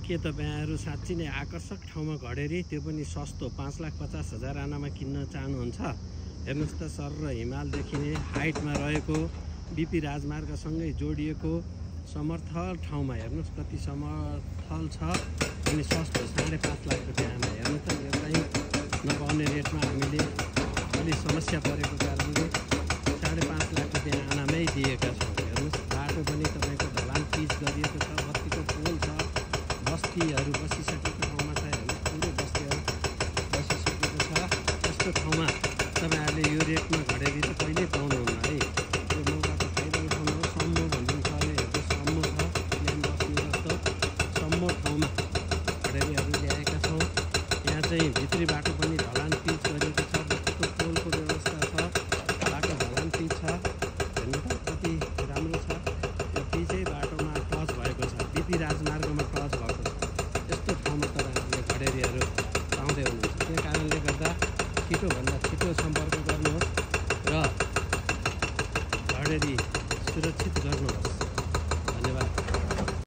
के तपाईहरु साँच्चै नै आकर्षक ठाउँमा घडेरी त्यो पनि सस्तो 5,50,000 आनामा किन्न चाहनुहुन्छ? हेर्नुस् त सर र हिमाल देखिने हाइटमा रहेको बीपी राजमार्गसँगै जोडिएको समर्थल ठाउँमा हेर्नुस् कति समर्थल छ अनि सस्तो 5.5 लाख रुपैयाँमा। हेर्नु त यो चाहिँ नपाउने रेटमा हामीले अलि समस्या परेको कारणले 5.5 लाख रुपैयाँ आनामै दिएका छौँ। हेर्नुस् बाटो पनि तपाईँको ढलान पिच गरिएको छ, बत्तीको पोल छ, बस्तीहरू बसिसकेको ठाउँमा छ। हेर्नुस् पुरै बस्तीहरू बसिसकेको छ। यस्तो ठाउँमा तपाईँहरूले यो रेटमा घडेरी त कहिल्यै पाउनुहुन्न है। यो मौकाको फाइदा उठाउनुहोस्। सम्मो भनिन्छ अहिले हेर्नु सम्मो छ, प्लेन बस्ने जस्तो सम्मो ठाउँमा घडेरीहरू ल्याएका छौँ। यहाँ चाहिँ भित्री बाटो पनि ढलान पिच गरिएको छ, बत्तीको पोलको व्यवस्था छ, बाटो ढलान पिच छ। हेर्नु त कति राम्रो छ। यो पिचै बाटोमा टच भएको छ, बीपी राजमार्गमा टच भएको छ। यस्तो ठाउँमा तपाईँहरूले घडेरीहरू पाउँदै हुनुहुन्छ। त्यही कारणले गर्दा छिटोभन्दा छिटो सम्पर्क गर्नुहोस् र घडेरी सुरक्षित गर्नुहोस्। धन्यवाद।